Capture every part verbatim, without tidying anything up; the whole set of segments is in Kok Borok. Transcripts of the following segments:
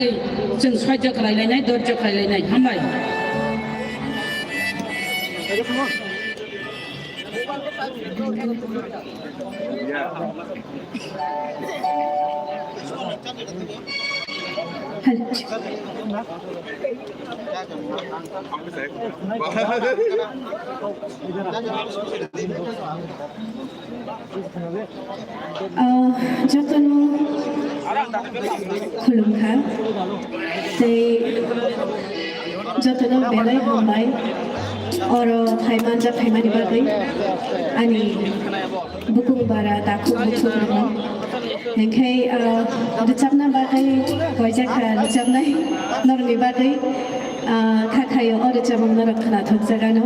Chwng swaijak khlai lainai, dorjak khlai lainai. Hambai. Ah, jotono khulumkha tei jotono belai hambai oro phaimanjak phaimani bagwi ani bukung bara takhuk bukhuk rwno. Hinkhe, ah, rwchapna bagwi koijakha rwchapnai norokni bagwi, ah, kha khaio o rwchapmung norok khwnathokjagano.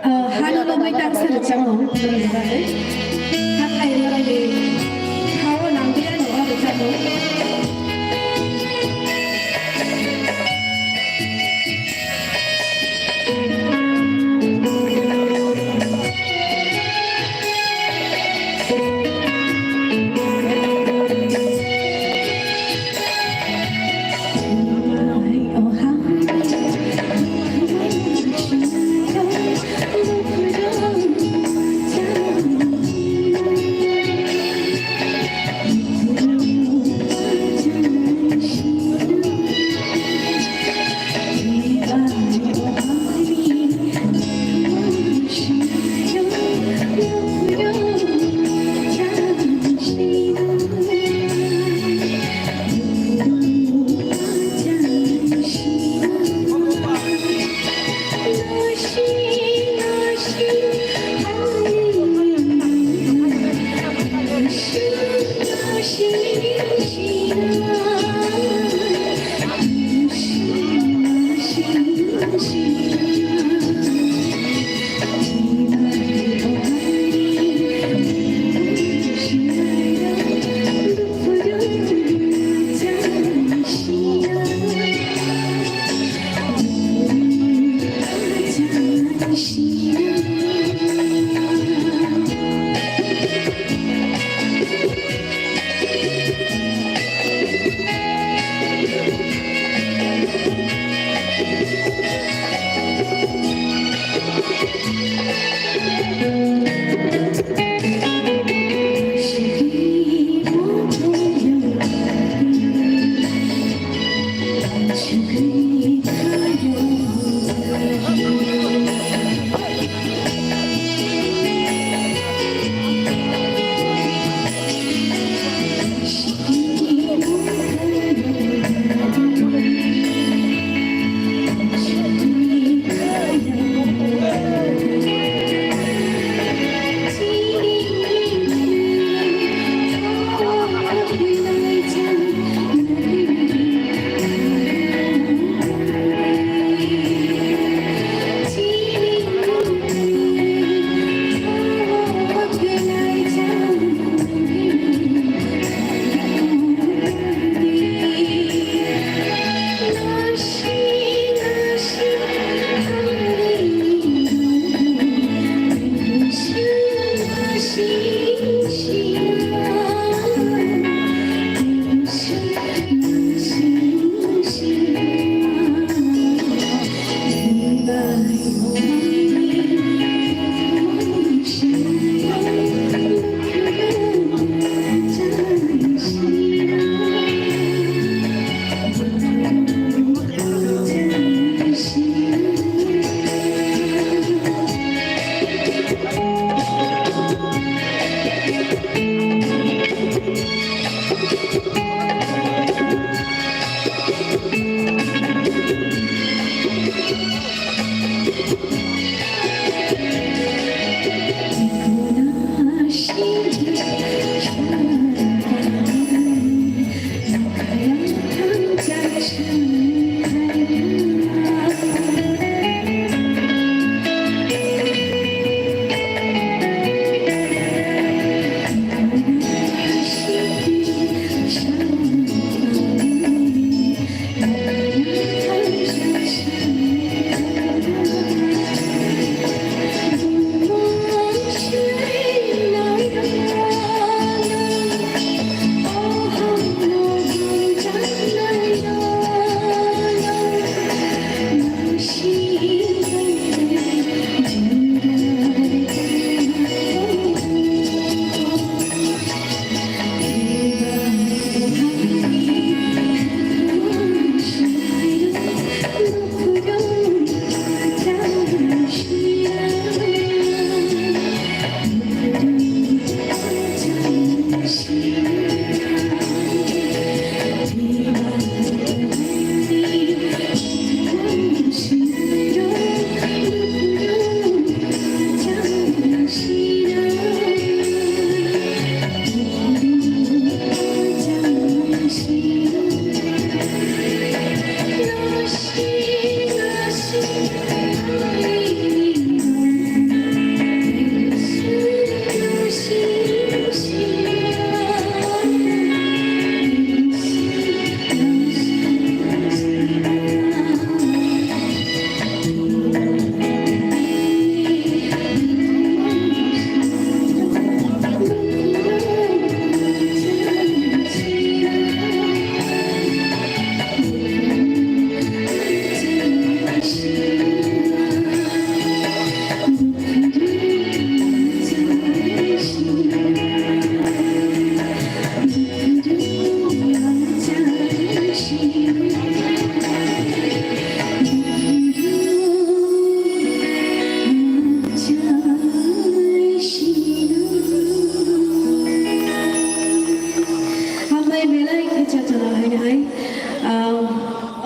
Ah, hano lobwi tangsa rwchapmung norokni bagwi. Hathai norokni hao nangwi ano o rwchapmung.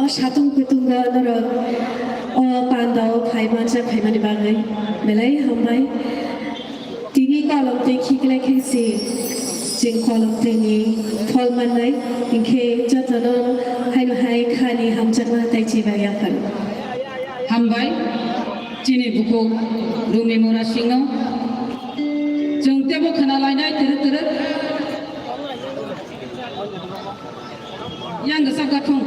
Satung kutung o norok o panda o phai mansa phaimani bagwi belai hambai. Tini kolom twi khiklai khe se chwng kolom twi ni phol mannai, hinkhe jotono haino hai khani hamjakma tei chibai yaphar. Hambai, chini bukhuk Rumi Mura Singh no. Chwng tebo khna lainai twrwk twrwk. Yang gasa gathung.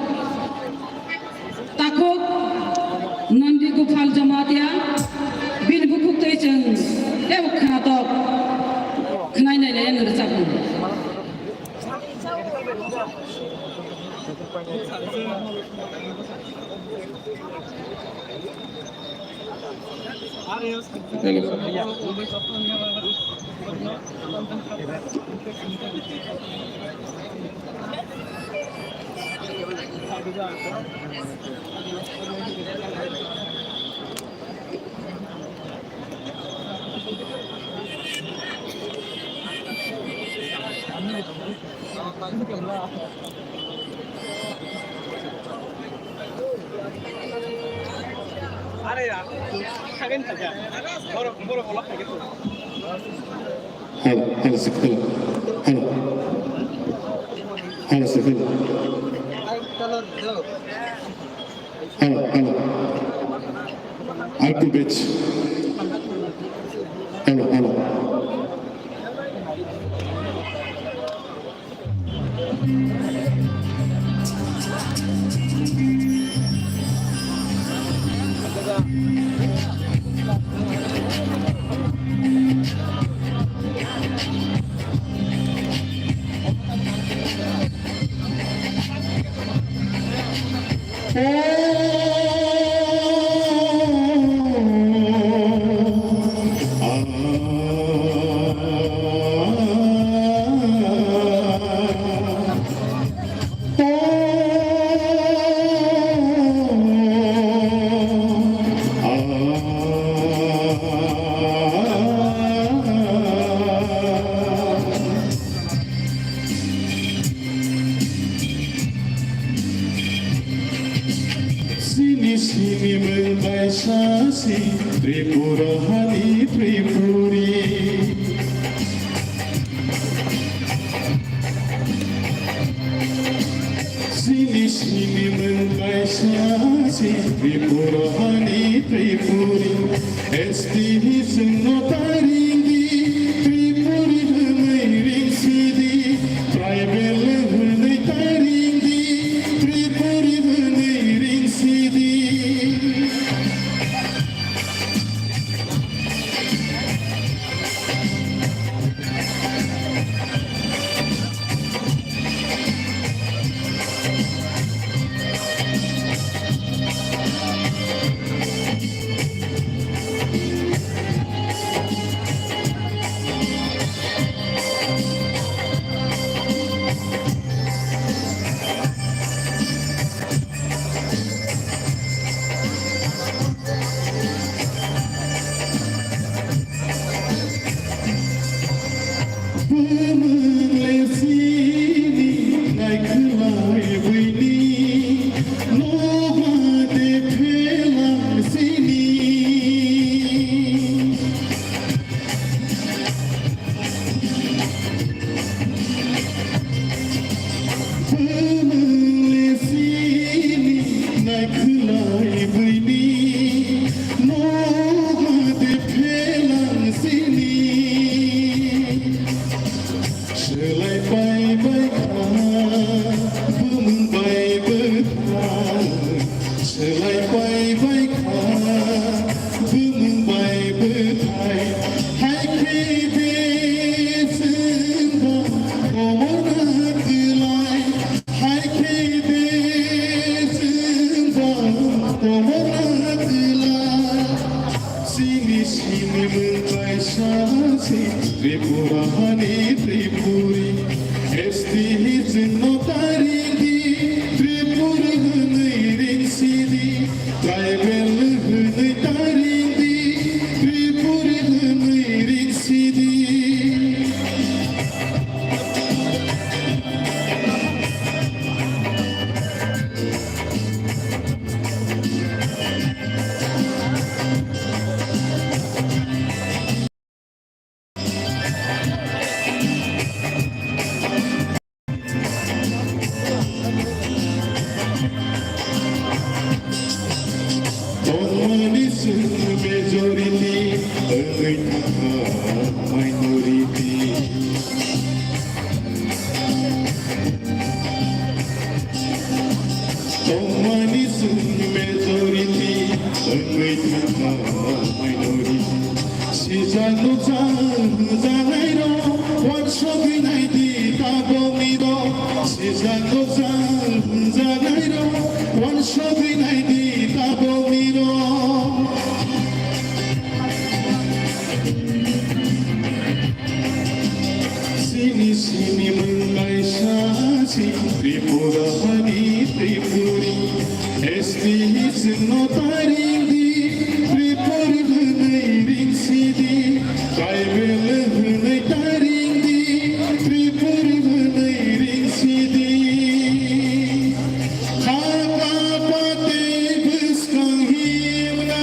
Takhuk Nandi Gopal Jamatia, bini bukhuk twi chwng tebo khnatok khnai nai nai ang rwchapmung. Hello. Are ya, khagen khaja. Boro, boro, boro khagen. Hello, hello, sir, hello. Hello. Hello, sir, hello. Hello, hello. Hello, hello. Sini sini mengkaisa si Tripura hani Tripuri. Sini sini mengkaisa si Tripura hani Tripuri. S T hi chwngno taringdi, Tripuri hwnwi ringsidi, tribal hwnwi taringdi, Tripuri hwnwi ringsidi. Minority. Tongmani chwng majority, wngwi thangkha minority. Sijak nukjak hwnjaknairok, uansugwi naidi tabuknirok. Sijak nukjak hwnjaknairok, uansugwi naidi tabuknirok. Sini sini mwnai sachi Tripura hani Tripuri. S T chwngno taringdi, Tripuri hwnwi ringsidi. Tribal hwnwi taringdi, Tripuri hwnwi ringsidi. Khaka patwi bwskang himna.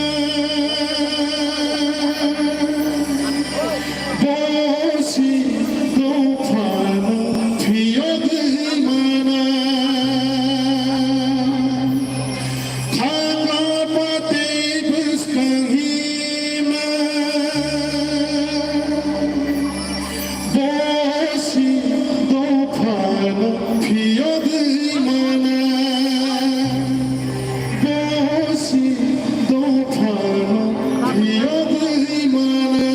Bosi dophano phiyogwi mana. Khaka patwi bwskang himna. Bosi dophano phiyogwi mana. Bosi dophano phiyogwi mana.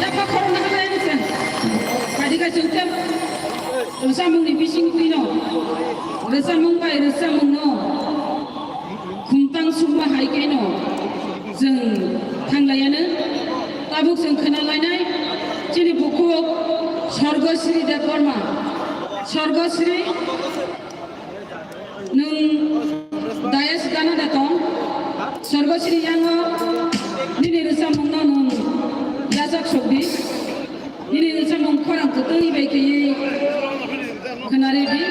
Yapha khoroknwi hwnwi se. Kadi ka chwng khe rwchapmungni bising twino. Rwchapmung bai rwchapmungno. Khumtang sukma hai khe no chwng thanglaiya no. Tabuk chwng khna lainai chini bukhuk Sorgosri Debbarma. Sorgosri, nwng dayas gana da tong? Sorgosri, yango nini rwchapmung no nwng yachak sokdi. Nini rwchapmung khorang kwtwini bai khe khna ridi.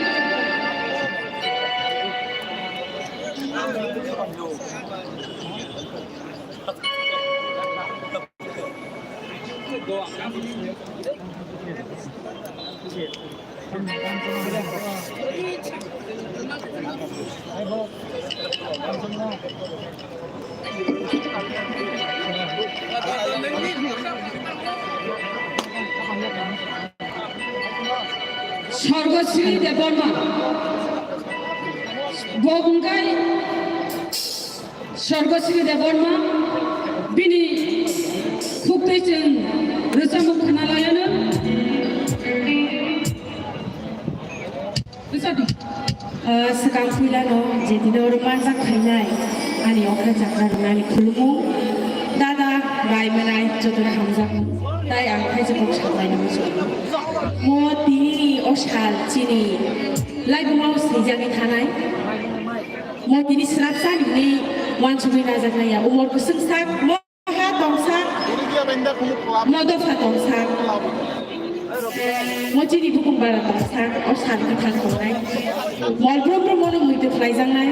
Sorgosri Debbarma. Bo wngkha Sorgosri Debbarma. Bini khuktwi chwng rwchapmung khna laiya no. Rwchapdi. Ah, swkang puilano je tini oro manjak khainai ani okra chakra rwnani khulumung dada bai mwnai jotono hamjakmung. Tai ang khaisa kok saklaina muchungo. Mo tini o sal chini laibuma o swijagwi thanai. Mo tini swrapsa hinwi uansugwi najaknai ya. Umor kwswng sak mo ha tongsa, mo dopha tongsa, mo chini bukhuk bara tongsa, o sal kwthang tongnai. Mol brum brum mono muitu khlaijaknai,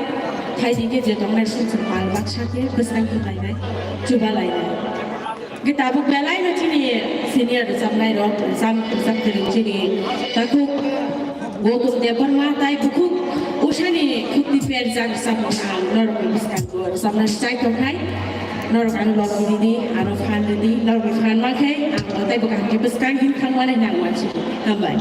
phaidi khe je tongnai sumsok pal baksa khe bwskang khe lainai, chuba lainai. Hwnkhe tabuk belai no chini senior rwchapnai rok, rwchap, rwchap kwrwng chini takhuk Gautam Debbarma tai bukhuk usani khukti perjak rwchapmung ang norokni bwskango rwchapnani chai tongnai. Norok ang logi ridi, ano phan ridi, norokni phan mankhe ang tei bo kaham khe bwskang hin thangmani nang uansukgo. Hambai.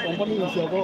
Company ni siyabo.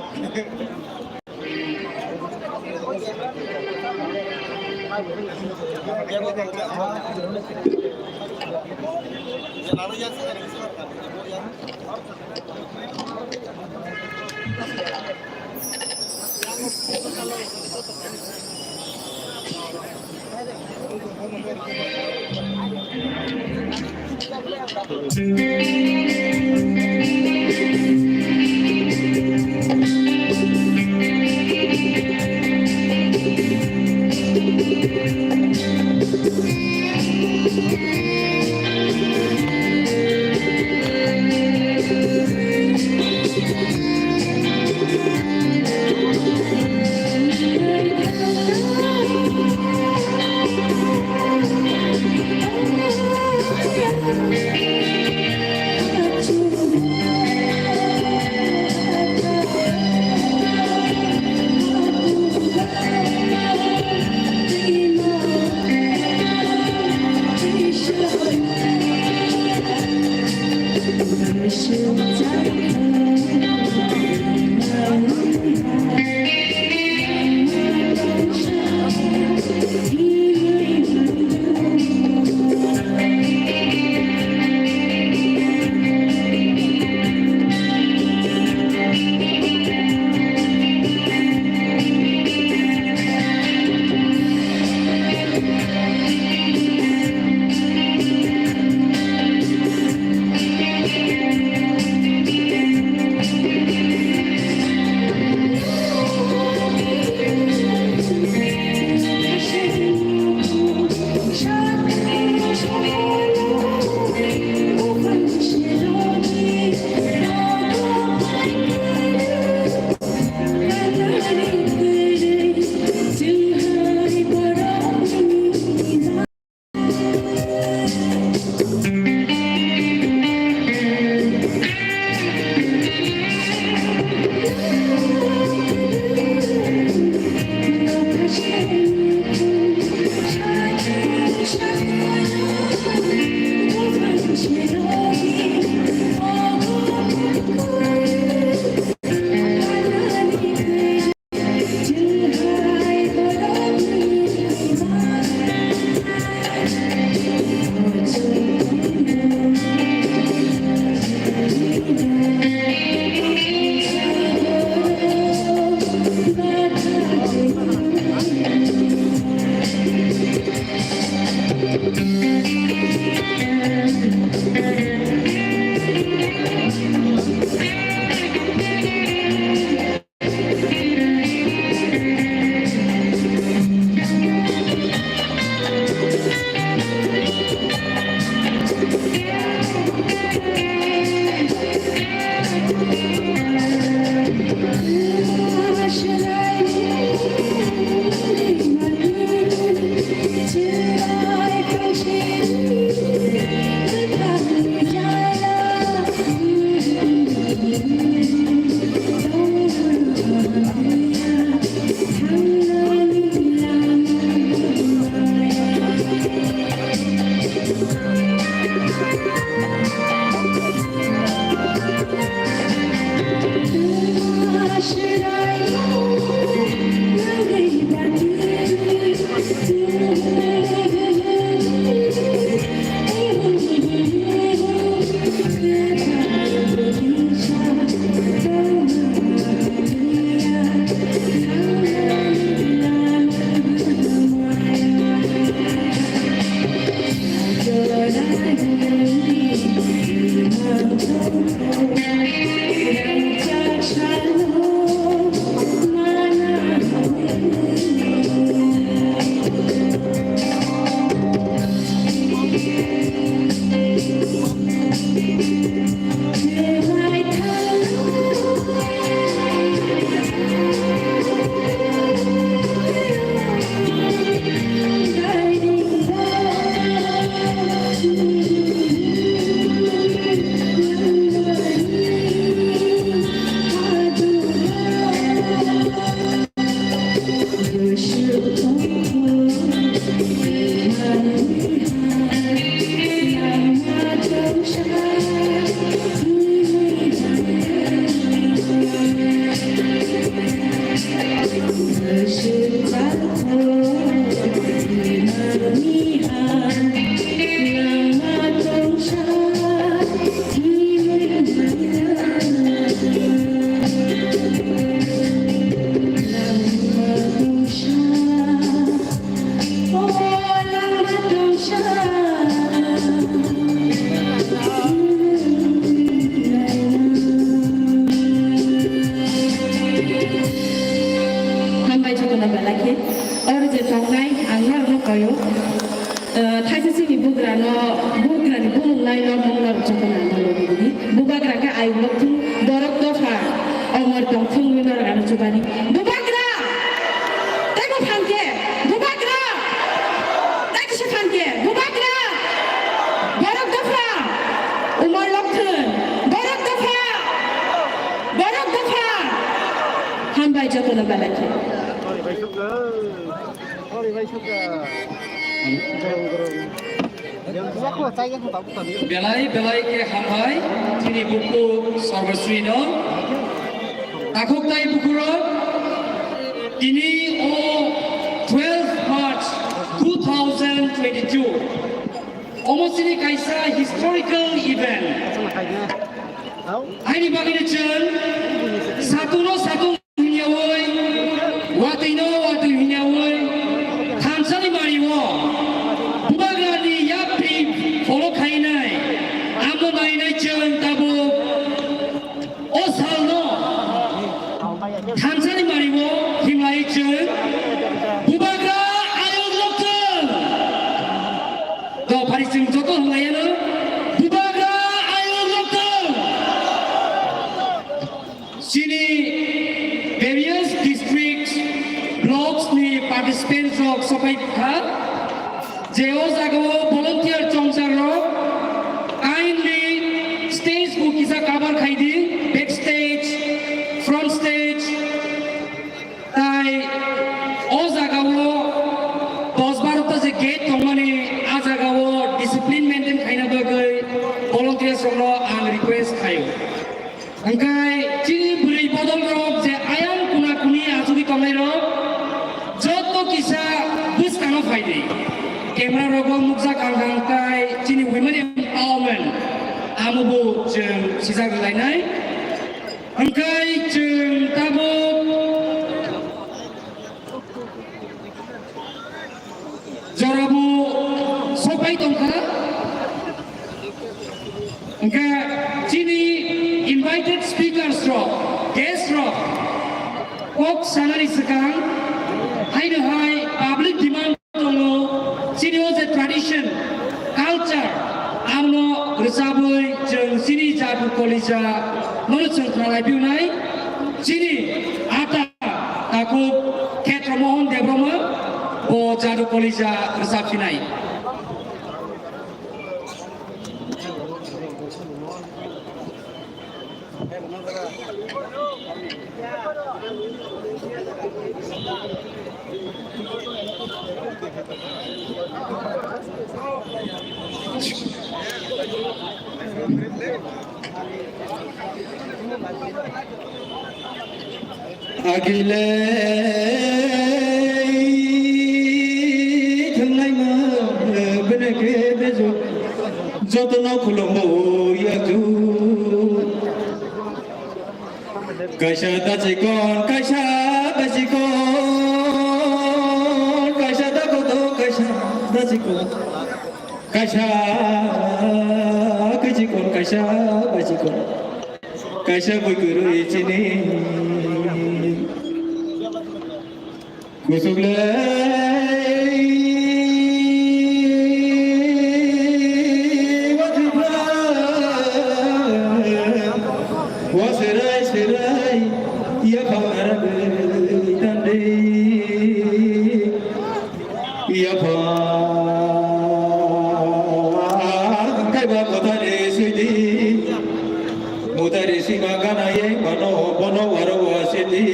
Norok jotono ano logi di. Bubagra khe ayuk lokthung, borok dopha omor tongthung hwnwi norok ano chubani. Bubagra! Teibo phan khe? Bubagra! Tei kisa phan khe? Bubagra! Borok dopha! Umar lokthung! Borok dopha! Borok dopha! Hambai jotono belai khe. Belai belai khe hambai chini buku Sarvasrino. Takhuk tai bukurok, tini o twelve March two thousand twenty-two. Omo chini kaisa historical event. Haini bagwi chwng satuno satung hwnyawi, watwino watwi hwnyawi, thansa ni mari o Bubagra ni yapri follow khainai, amo nainai chwng tabuk o salno thansa ni mari o himlai chwng Bubagra ayuk lokthung. Do phari chwng joto hwnlaiano Bubagra ayuk lokthung. Chini various district blocks ni participants rok sopai kha, je o jaga o volunteer chongchar rok kindly stage bo kisa cover khai di, back stage, front stage, tai o jaga o dos baro ta je gate tongmani a jaga o discipline maintain khaina bagwi volunteers rok no ang request khaio. Hwnkhe chini bwrwi bodol rok je ayang kuna kuni achugwi tongnai rok joto kisa bwskango phai di. Camera rogo nukjak ang hwnkhe chini women empowerment amo bo chwng sijak lainai. Hwnkhe chwng tabuk Jorabo sopai tongkha. Hwnkhe chini invited speakers rok, guest rok kok sanani swkang haino hai public demand tongo, chini o je tradition, culture, abono rwchabwi chwng chini jadu kolija nono chwng khnalai phiyunai. Chini ata Takhuk Khetra Mohan Debbarma bo Jadu Kolija rwchapsinai. Agile thangnaima bene khe bejo jotono khulumbo yaju. Kaisa dachikon, kaisa dachikon, kaisa dakodo, kaisa dachikon. Kaisa kwchikon, kaisa baichikon, kaisa bui kwrwi chini. Kuchuk le watwi pha, wa serai serai yaphang naragwi tandwi. Yapha kaiba mutari sidi, mutari sima gana ye mano bono waro wa sidi.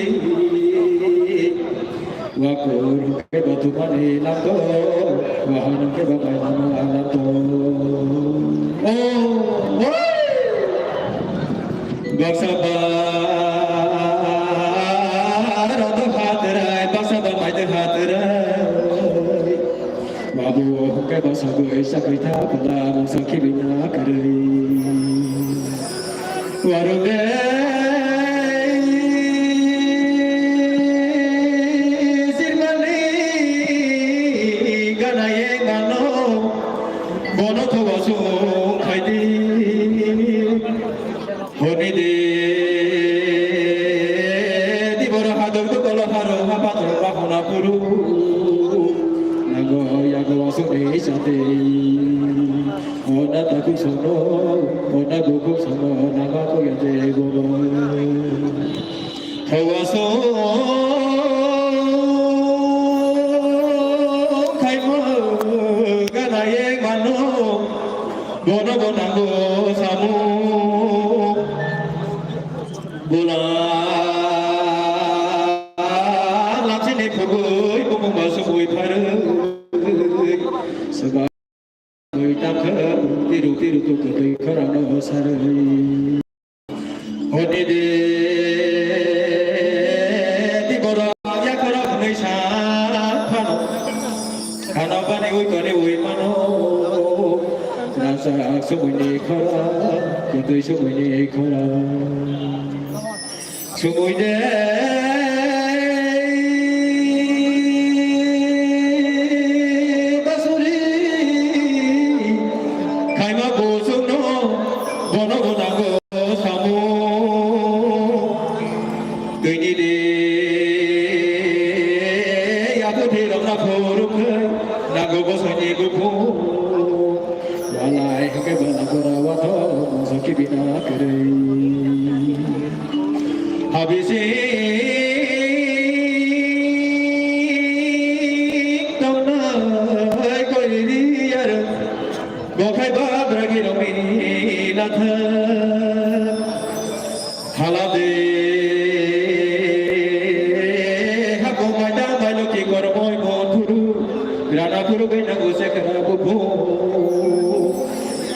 Wakur kaiba tumani lanto, wahan kaiba mai mano alanto. Oh, oh. Baksa ba rado hatrai, baksa ba maide hatrai. Babu hokhe baksa goi sakoi tha pala mungsa khibina kwrwi. Warung de sirmani gana ye mano bono thoba sung khaidi. Honi de di boro hadok dukolo haro hapator bahona puru. Nango yago asuk de isate. Hona taku sono, ona bukhuk sono, nama ko yate gobo. Hawa so khaimo gana ye mano, bono bonango samu. Bula lamsini phugui bumung ba sugui pharui. Seba Ui takhe tiru tiru tu kutui khorang no sarui. Honi de di borok ya khorang hwnwi sa phano. Khano bani ui koni ui mano. Rasa sumui ni khorang, kutui sumui ni khorang. Sumui de basuri khaima bosongno bono bonango samu. Tini de yabu thirokna phurukhe nago bosoni guphu. Walai hake bana gora wato masa kibina kerei. Habisi tongnai koiri yar. Bokhai babragi romini latha. Halade hako maida mailo ki kormoi mon thuru. Rana thuru gaina gose kara bubu.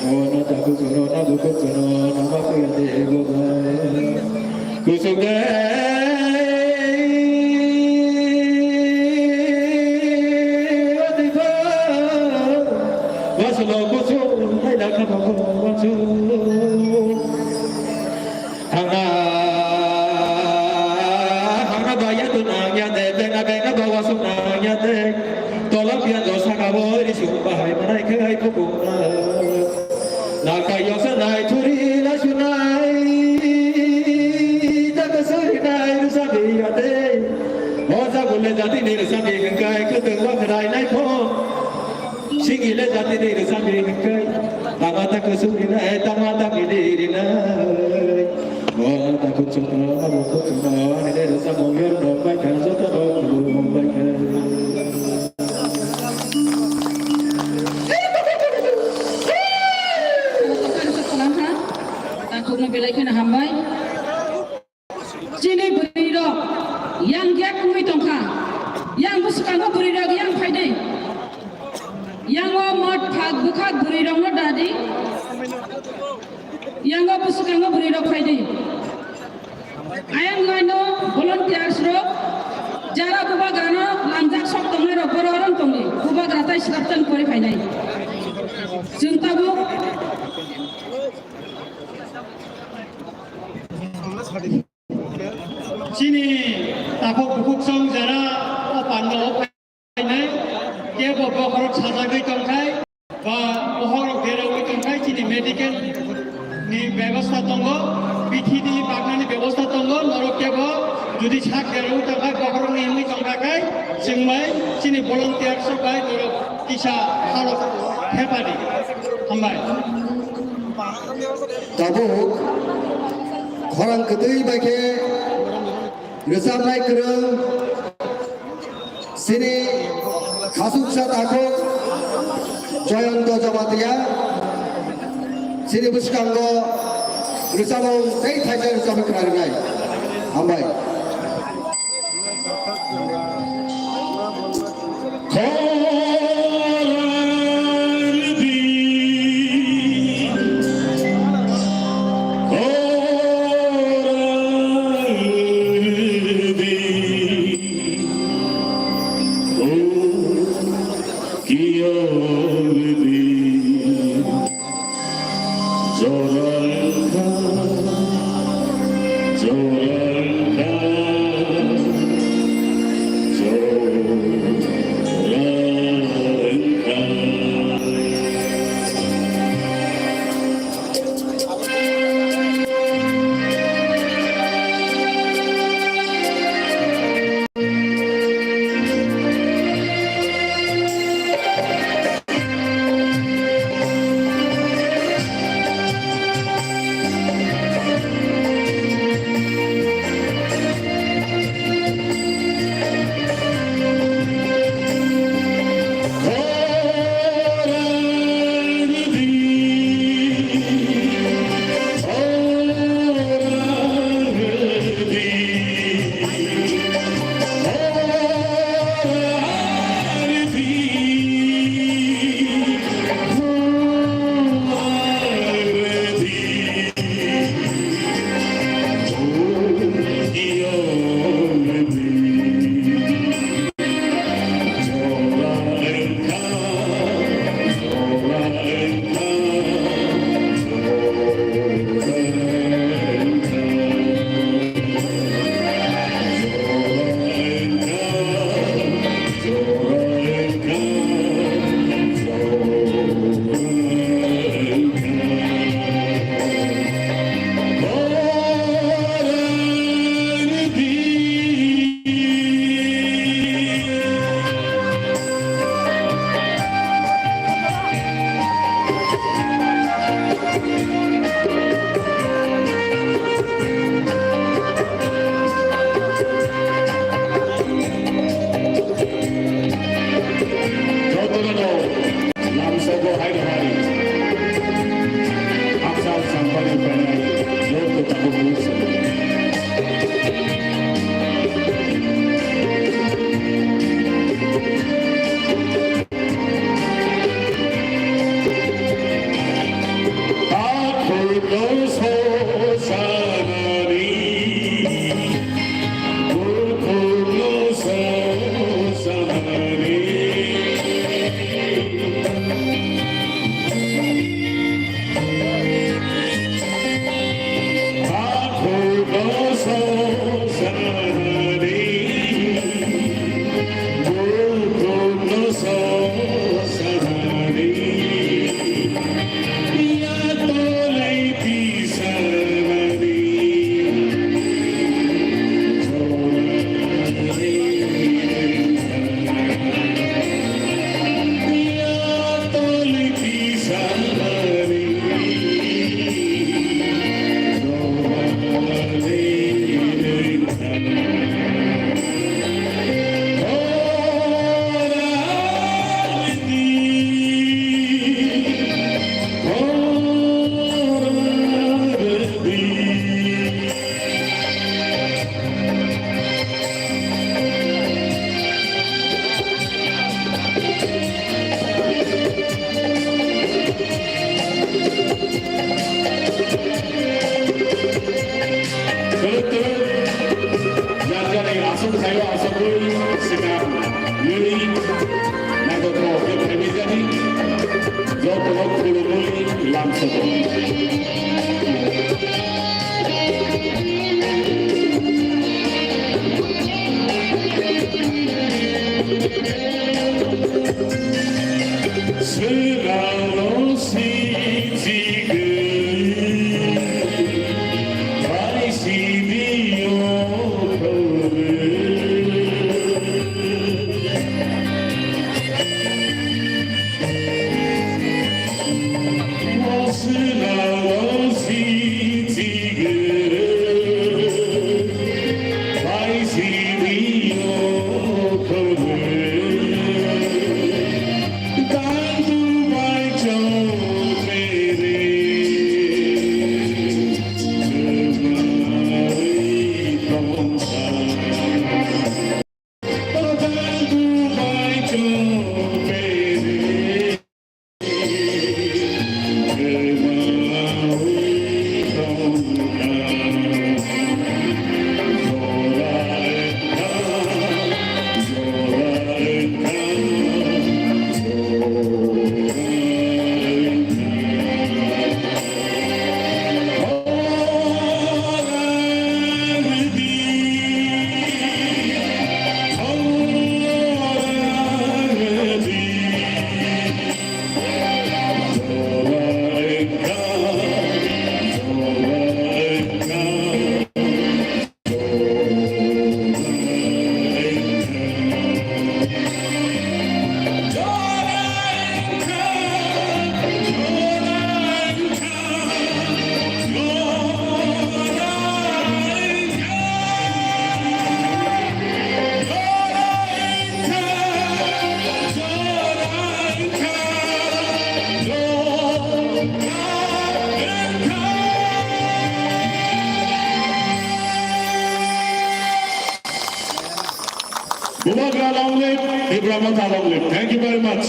Ono taku kono na buku kono nama kuyate goba. Kusuk de atiba. Waslo kusuk haila kama wasu. Hangna, hangna ba ya tu nang ya de, bengna, bengna ba wasu nang ya de. Tolap ya do saka bo ri sung ba hai manai khai ko bung na. Nang kai yo sa nai thuri la su nai. Ta ka suri nai ru sa bi ya de. O sa gule jati ni ru sa bi kai ko tu wa krai nai ko. Singile jatini rwchapni hwnkhe, tama ta kwchwng rinai, tama ta mili rinai. O ta kwchwngno, abo kwchwngno, ani de rwchapmung yorno baikha, jotono khulum baikha. Takhukno belai kheno hambai. Chini bwrwi rok yang yak wngwi tongkha. Yang bwskango bwrwi rok yang phaidi. Yang o mot phak bwkhak bwrwi rokno dadi. Yang o bwskango bwrwi rok phaidi. Ayang laino volunteers rok jara bubagrano lamjak sok tongnai rok boro rong tongdi. Bubagra tai swraptan kori phainai. Chwng tabuk Chini takhuk bukhuk song jara o panda o phainai, kebo bokhorok sajagwi tongkhai, ba bokhorok derawi tongkhai, chini medical ni bebosta tongo, bithi ni baknani bebosta tongo, norok kebo jodi sak derawi tongkhai, bokhorok ni wngwi tongkha khai, chwng bai chini volunteer sok bai norok kisa halok thepadi. Hambai. Tabuk khorang kwtwi bai khe rwchapnai kwrwng chini khasuksa takhuk Joyonto Jamatia chini bwskango rwchapmung tei thaisa rwchapwi khna rwnai. Hambai. Jani aswk sayo aswkwi swkang yui naithothok khe phaimani jani jotono khulumui lamsogo. Swkangno sijigwi bai sidi okhorwi. Bubagra long live, Tipra Motha long live. Thank you very much.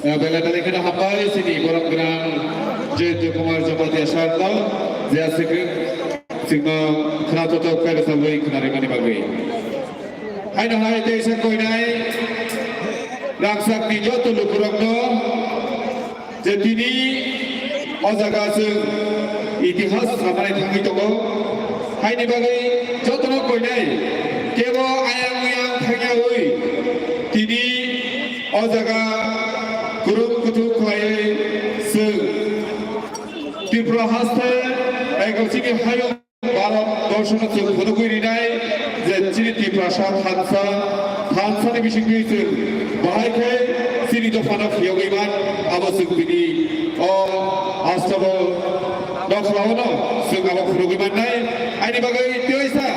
Eh, belai belai kheno hambai chini borok gwnang Jayanta Kumar Jamatia sir no, je aswk chwngno khwnathok khe rwchabwi khwnarimani bagwi. Haino hai teisa koinai rangchakni joto lukurokno je tini o jaga chwng itihas samani thangwi tongo. Haini bagwi jotono koinai kebo ayang uyang thangyawi tini o jaga kwrwng kuthuk khlaiwi chwng Tripura haste eko chini hayung Bharat dorshonno chwng phunugwi rinai je chini Tiprasa thansa, thansani bisingtwi chwng bahai khe chini dophano phiyogwi man, abo chwng tini o astabo nokhlaono chwng abo phunugwi mannai. Aini bagwi twiwi sa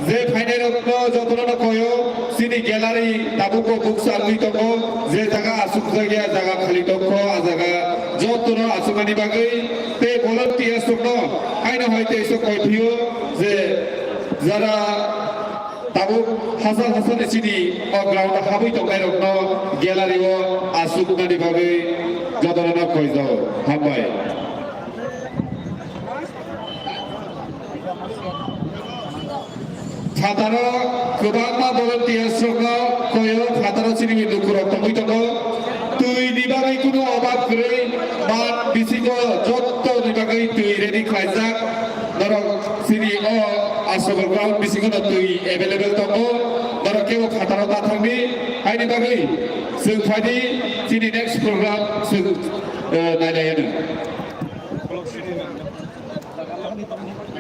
je phainairokno jotono no koyo chini gallery tabukbo bukcha wngwi tongo, je jaga achukjakya jaga khali tongkho, a jaga jotono achuknani bagwi tei volunteers rokno haino hai tei sok koi phio je jara Hasal hasal ni chini o ground o habwi tongnai rokno gallery o aswk nani bagwi jotono no koijao. Hambai. Phataro kwbangma volunteers rokno koyo, phataro chini lukurok tongwi tongo. Twi ni bagwi kunu obab kwrwi, math bisingo jotto ni bagwi twi ready khlaijak. Norok chini o Asabal ground bisingo no twi available tongo. Norok kebo phataro ta thangdi, haini bagwi chwng phaidi chini next program chwng, eh, nailaiano.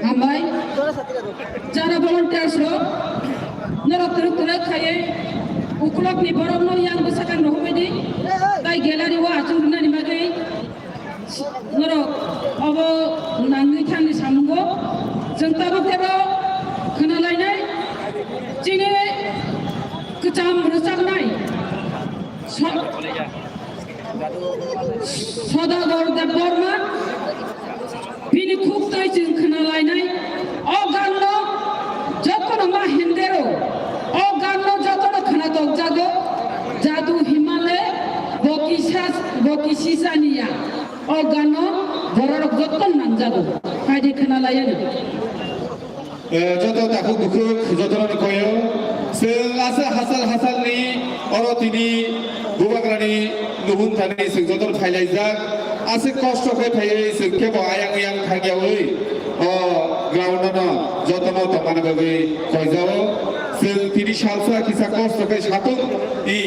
Hambai. Jara volunteers rok, norok twrwk twrwk khaiwi ukulok ni borok no yang bwsakang rohorbai di. Tai gallery o achuk rwnani bagwi norok obo nangwi thangni samungo. Chwng tabuk tebo khwnalainai chini kwcham rwchapnai. So-, Sodagar Debbarma, bini khuk twi chwng khwnalainai. O ganno jotono ma hindero, o ganno jotono khwnatok jago. Jadu himale bokisa, bokisisaniya. O ganno bororok jotono nangjago. Haidi khwnalaiyani. Eh, joto takhuk bukhuk jotono ni koyo. Chwng asa hasal hasal ni oro tini bubagrani nuhun thani chwng jotono phailaijak. Aswk kosto khe phaiwi chwng kebo ayang uyang thangyawi o ground no jotono tongmani bagwi koijao. Chwng tini salsa kisa kosto khe satung i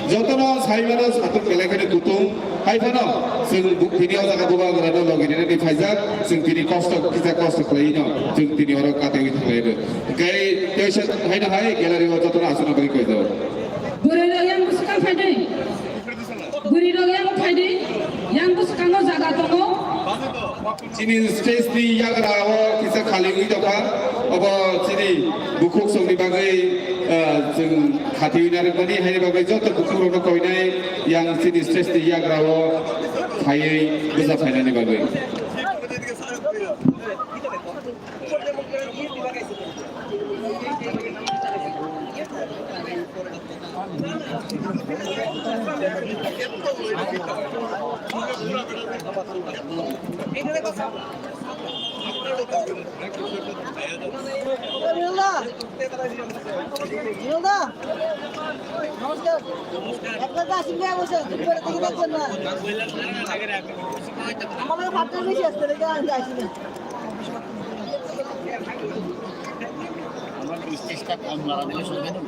jotono saimano satung belai kheno kutung. Hai phano, chwng bu-, tini o jaga bubagrano logi rinani phaijak, chwng tini kosto, kisa kosto khlaino, chwng tini oro katwi thanglaino. Hwnkhe teisa haino hai gallery o jotono aswkno bagwi koijao. Bwrwi rok yang bwswkang phaidi. Bwrwi rok yang phaidi. Yang bwswkango jaga tongo. Chini stage ni yagra o kisa khali wngwi tongkha. Obo chini bukhuk songni bagwi, ah, chwng khatiwi narwkmani, haini bagwi joto bukhuk rokno koinai. Yang chini stage ni yagra o phaiwi bwsa phainani bagwi. নমস্কার। একটা দাস ইন্ডিয়া বসে, দুপুরে দিকে দেখবেন না। আমাদের ফাটতে বেশি আসতে রেখে আমি আসি না। আমার স্টেজটা কম লাগা দিলে শুনবে না।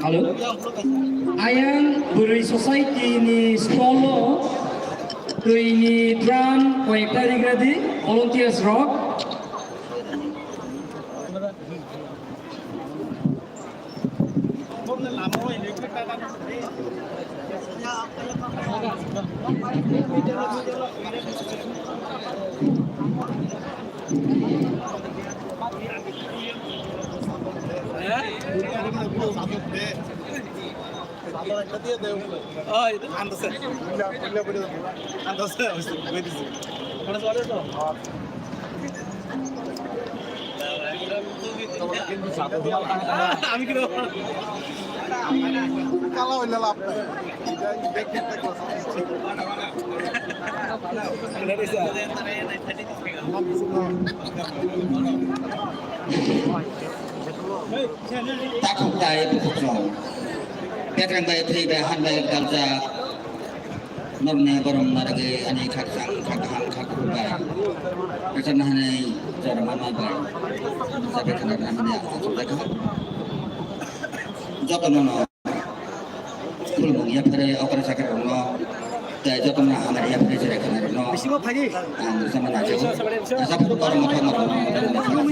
Hello. Ayang Bwrwi Society ni stall o twi ni drum koi ekta rigra di, volunteers rok. আমি কিন্তু Takhuk tai bukhuk rok. Petrang bai thwi bai han bai galjak. Norni borom narwgwi ani khakchang khakaham khakhubai. Rwchapna hwnwi jora mama bai. Sabai khana rwna hwnwi achukjak kha. Jotono no khulumung yapharwi okra sakha rokno tei jotono hamari yapharwi cherai khana rokno ang rwchapna najago. Asa phuru borom mothok mothok khakaham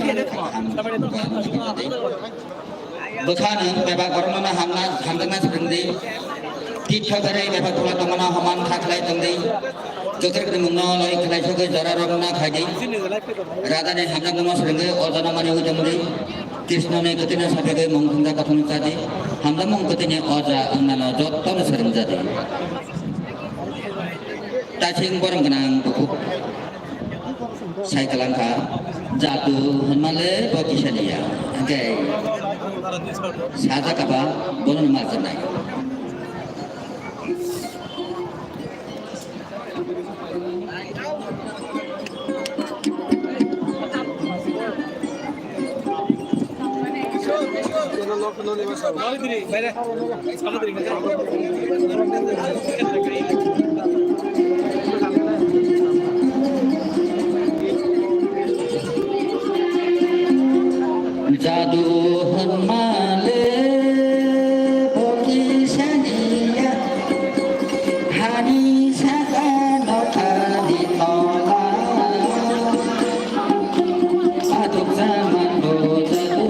khakhubai. Bwkha nwng bebak borokno hamna hamjakna swrwngdi. Titha kharwi bebak phula tongmano homan kha khlai tongdi. Jothor ni mungno loi khlai sogwi jora rok na khaidi. Raja ni hamjakmano swrwngwi oja no mani ui tongdi. Krishna ni kwtwino sapegwi mung thumjak kothom chadi. Hamjakmung kwtwini oja wngnano jotono swrwngjadi. Tasing borom gwnang bukhuk. Sai kwlangkha, jadu hwnmale bo kisaniya. Hwnkhe sajak aba bono marjaknai. Jadu hwnmale bo kisaniya, hani saka nokhani tola. Atuk saman bo jadu,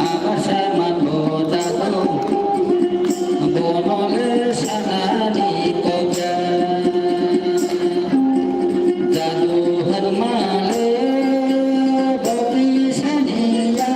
abar saman bo jadu, bonole sanani koja. Jadu hwnmale bo kisaniya,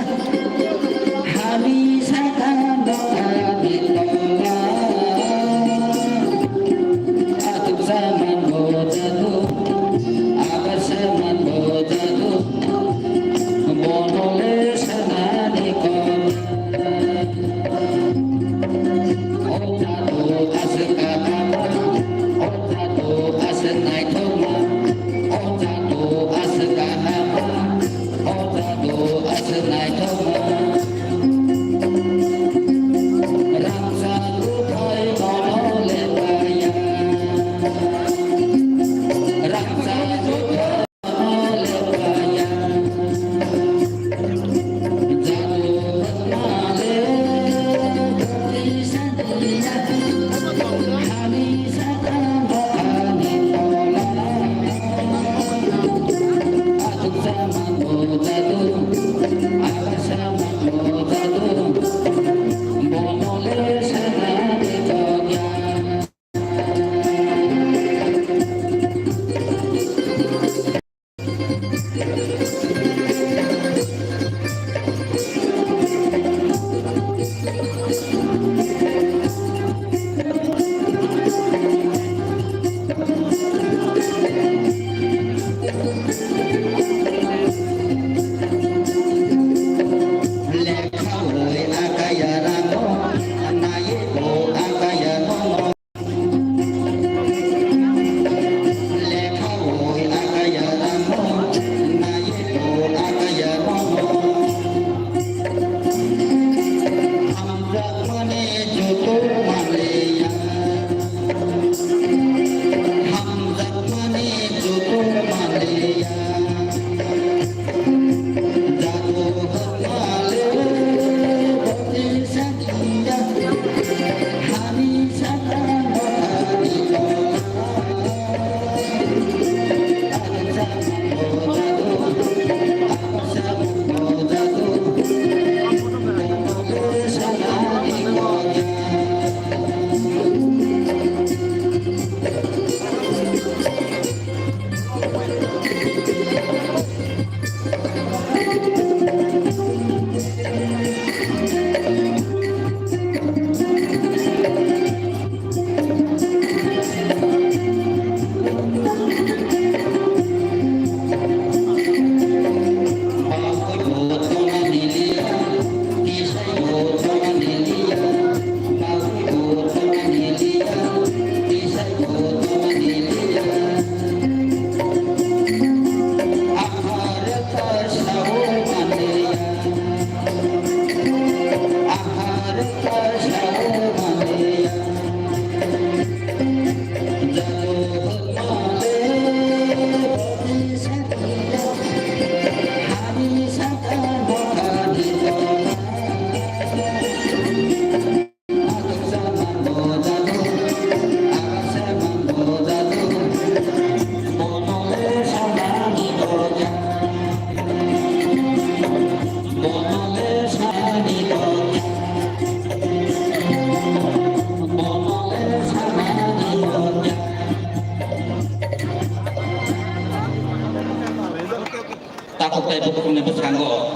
Tango,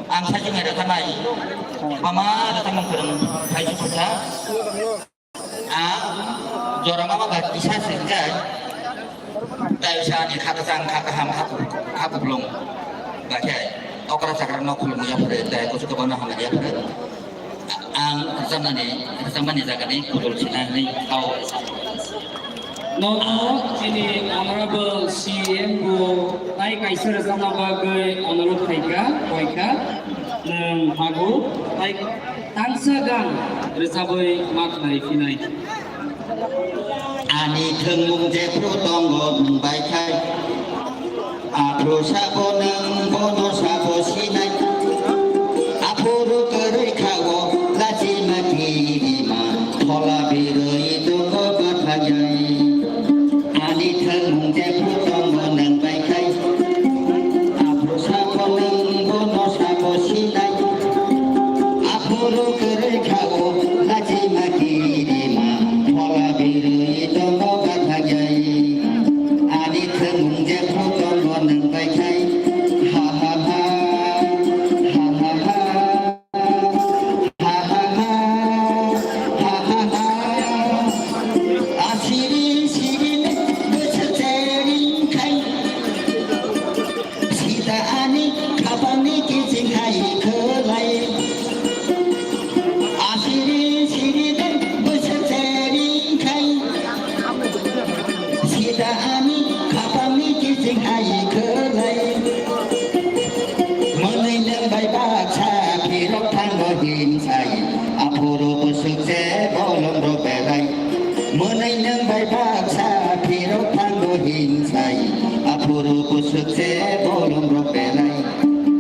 ang sajung ada tanai, mama ada tamang kurang, hai sudah. Ang jorang mama gak bisa sehingga, tai sa ni kata sang kata ham kata kata belum, gak ya, okra sakra nok belum ya pura, tai kau suka bana ham ya pura. Ang rwchapmani, rwchapmani jagani kudul sinani tao. Nono chini Honorable C M bo tai kaisa rwchapna bagwi onurod khaikha, koikha, nwng hago tai tangsa gan rwchabwi ma khnari phinai. Ani thwngmung jephru tongo nwng bai khai. Aphuru sabo nwng bono sabo sinai. Aphuru kwrwi kha o lachima kirima thola birwi tongo bathajai. Ani thwngmung jephru tongo nwng bai khai. Aphuru sabo nwng bono sabo sinai. Aphuru kwrwi kha o lachima kirima thola birwi tongo bathajai. Ani thwngmung jephru tongo nwng bai khai. Ha ha ha, ha ha ha, ha ha ha, ha ha ha. Asiri siri bwswk chering khai. Sita ani khapangni kiching hai khwlai. Asiri siri de bwswk chering khai. Sita ani khapangni kiching hai khwlai. Mwnwi nwng bai baksa phirok thango hinsai. Aphuru bwswk se bolong rok belai. Mwnwi nwng bai baksa phirok thango hinsai. Aphuru bwswk se bolong rok belai.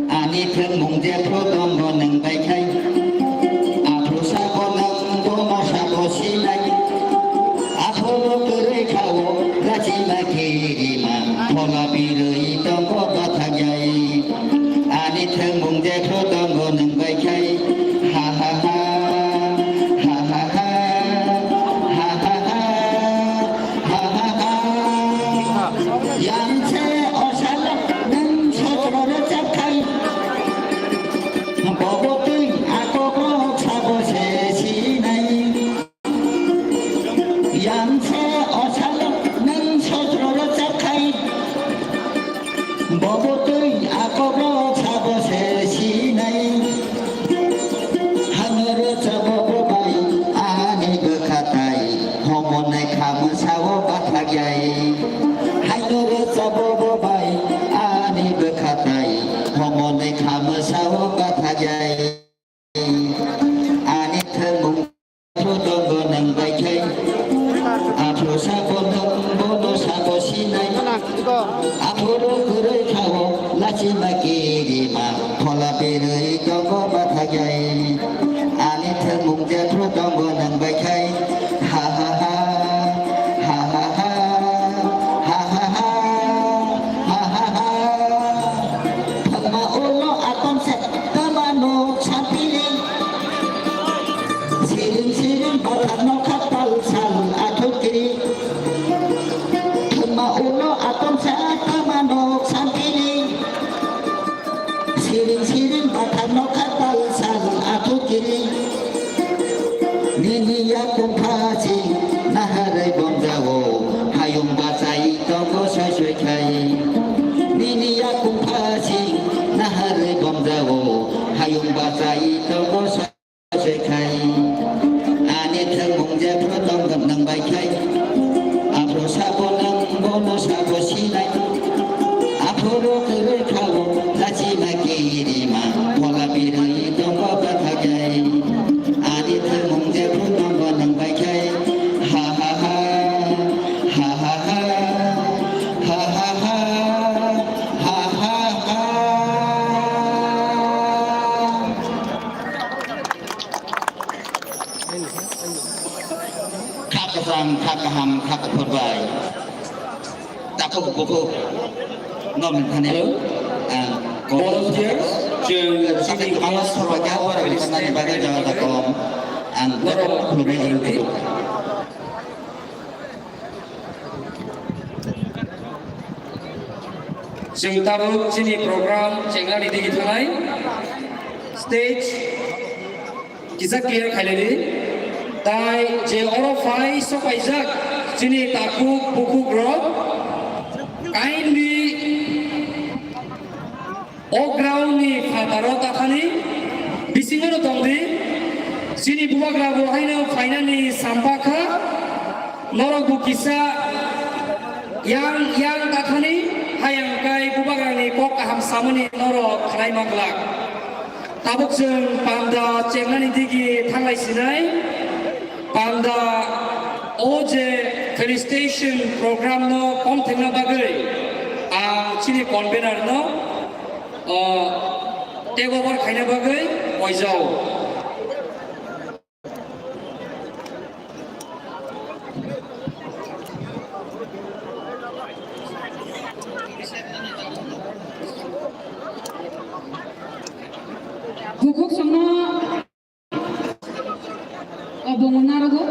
Ani thwngmung jephru tongo nwng bai khai. Aphuru sabo nwng bono sabo sinai. Aphuru kwrwi kha o lachima kirima thola birwi tongo bathajai. Ani thwngmung jephru tongo nwng bai khai. Ha ha ha, ha ha ha, ha ha ha, ha ha ha. Yang se osalo nwng sotro rwchap khai. Bobo twi akok rok sabo se sinai. Yang se osalo nwng sotro rwchap khai. Bobo twi akok rok sabo se sinai. Hano rwchap bobo bai ani bwkha tai. Homonai kha mwsa o bathajai. Haino rwchap bobo bai ani bwkha tai. Homonai kha mwsa o bathajai. Ani thwngmung tongo nwng bai khai. Aphuru sabo nwng bono sabo sinai. Aphuru kwrwi kha o lachima kirima thola birwi tongo bathajai. Ani thwngmung jephru tongo nwng bai khai. Ha ha ha, ha ha ha, ha ha ha, ha ha ha. Thangma ulo atom se tama nuk sampili. Siring siring bathar nokha tal sal athukiri. Thangma ulo atom se tama nuk sampili. Siring siring bathar nokha tal sal athukiri. Nini yakung phasing naharwi bomjao, hayung bachai tongo soi soi khai. Nini yakung phasing naharwi bomjao, hayung bachai tongo soi soi khai. Ani thwngmung jephru tongthok nwng bai khai. Aphuru sabo nwng bono sabo sinai. Aphuru kwrwi kha o lachima kirima thola birwi tongo bathajai. Ani thwngmung jephru tongo nwng bai khai. Ha ha ha, ha ha ha, ha ha ha, ha ha ha. Kha kwcham, kha kaham, kha kuphur bai. Takhuk bukhuk no mwnkhani. Hello. Ang volunteers, chwng chini kaya sorba kya ora bisnani bagwi jaga jaga kom. Ang borok khulumwi ang khulum. Chwng tabuk chini program chengnani digi thanai stage kisa clear khailai di. Tai je oro phai sopaijak chini takhuk bukhuk rok kindly o ground ni phataro tathani bisingo no tongdi. Chini bubagra bo haino phainani sampakha. Norok bo kisa yang, yang tathani hayang kai bubagrani kok kaham samani norok khlai manglak. Tabuk chwng panda chengnani digi thanglai sinai. Panda o je felicitation program no kom thengna bagwi ang chini convener no, o, take over khaina bagwi poijao. Bukhuk songno o bongo narogo.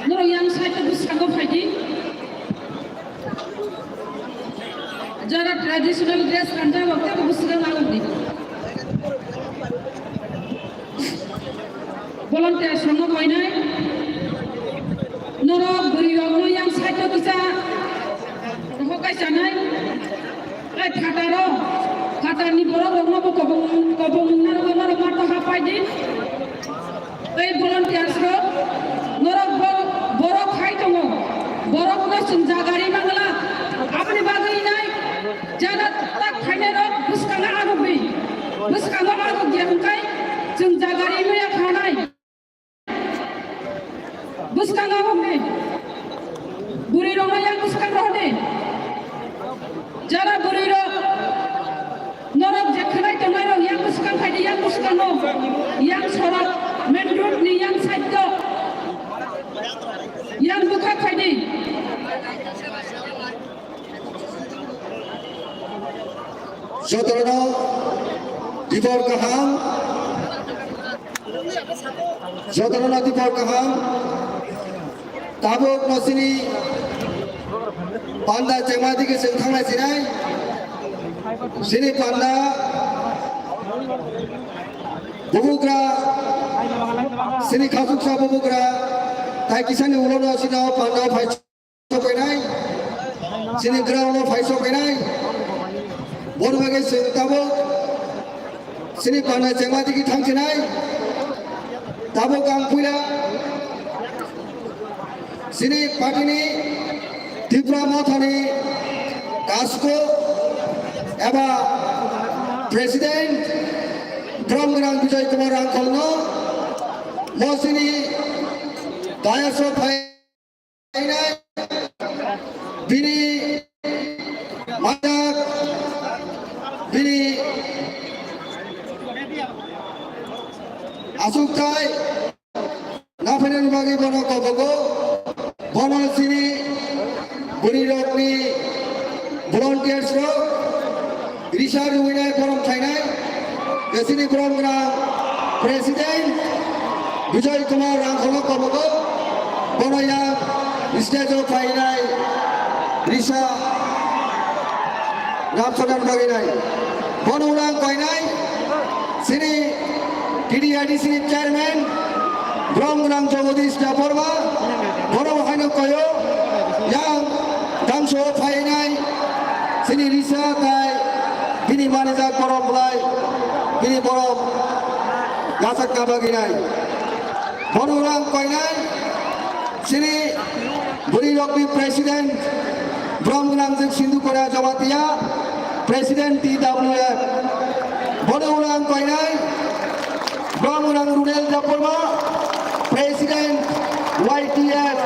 Norok yang side o bwskango phaidi. Jara traditional dress kanta rok tei bwskango nangdi. Volunteers rokno koinai. Norok bwrwi rokno yang side o kisa rohor kai chanai. Ai phataro, phatarni borok rokno bo kobong, kobong nangna rokno rok mato hapai di. Tei volunteers rok, norok bo, borok hai tongo, borok no chwng jagari mangla, aboni bagwi nai jana tak khainai rok bwskango agugwi, bwskango agugya hwnkhe chwng jagari maya khanai. Bwskango hwnwi, bwrwi rokno yang bwskango hwnwi, jara bwrwi rok. Norok je khwnai tongnai rok yang bwskang khai di, yang bwskango, yang sorok, main road ni yang side o, yang bwkha khai di. Jotono dibor kaham, jotono dibor kaham. Tabuk no chini panda chengma digi chwng thanglai sinai. Chini panda bubugra, chini khasuksa bubugra, tai kisani ulo no chini o panda phai sokainai, chini ground no phai sokainai. Boni bagwi chwng tabuk chini panda chengma digi thangsinai. Tabuk ang puila chini party ni Tipra Mothani Kasko eba President Bromgrang Bijoy Kumar Rangkholno mo chini dayas o phai bini majak, bini asuktai naphainani bagwi bono kobogo, bono chini bwrwi rokni volunteers rok, risa rwinai borom khlainai, chini borom gwnang President Bijoy Kumar Rangkholno kobogo, bono yang stage o phainai risa rap sodan baginai. Bono ulang koinai, chini T D I D C ni chairman, borom gwnang Jagadish Debbarma, bono haino koyo, yang dangso phainai, chini risa tai, bini manijak borom bulai, bini borom yachakna baginai. Bono ulang koinai, chini bwrwi rokni president, borom gwnang jwk Sindhu Kora Jamatia, president T W F. Bono ulang koinai, borom gwnang Runel Debbarma, president Y T F,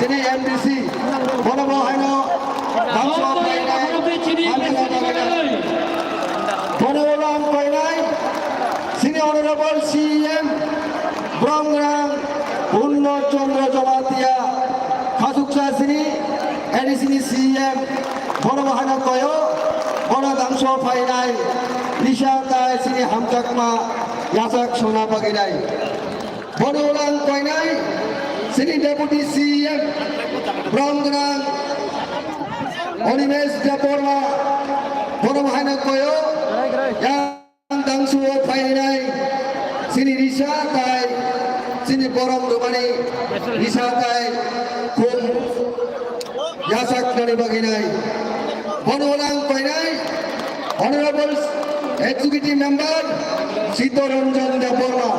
chini M D C. Bono bo haino dangso phainai, hamjana baginai. Bono ulang koinai, chini honorable C E M, borom gwnang Purno Chandra Jamatia, khasuksa chini A D C ni C E M, bono bo haino koyo, bono dangso phainai, risa tai chini hamjakma yachak sona baginai. Bono ulang koinai, chini deputy C E M, borom gwnang Animesh Debbarma, Borok haino koyo yang dangsuo phainai chini risa tai chini borom rwmani risa tai khum yachak nani bagwi nai. Bono lang painai Honorable Executive Member Sitoranjan Debbarma.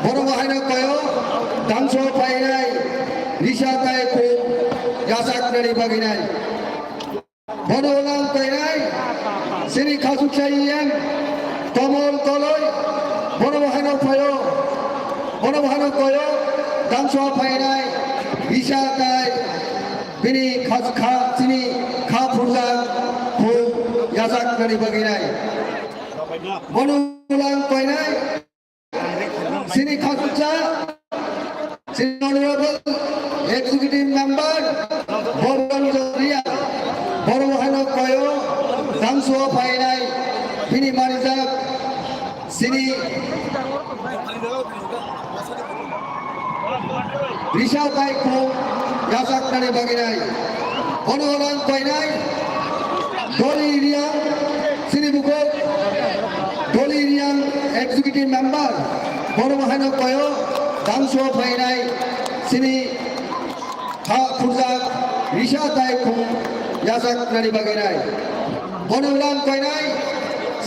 Borok haino koyo dangsuo phainai risa tai khum yachak nani bagwi nai. Bono lang painai chini khasuksa E M Komol Koloi, bono haino payo, bono haino koyo dangsuo phainai risa tai bini khas kha chini kha phurjak khum yachak nani bagwi nai. Bono lang painai chini khasuksa, chini Honorable Executive Member Bobon Joria, borok haino koyo dangsuo phainai bini manijak chini risa tai khum yachak nani bagwi nai. Bono lang painai Doli Riang, chini bukhuk Doli Riang Executive Member, bono haino koyo dangsuo phainai chini kha phurjak risa tai khum yachak nani bagwi nai. Bono lang painai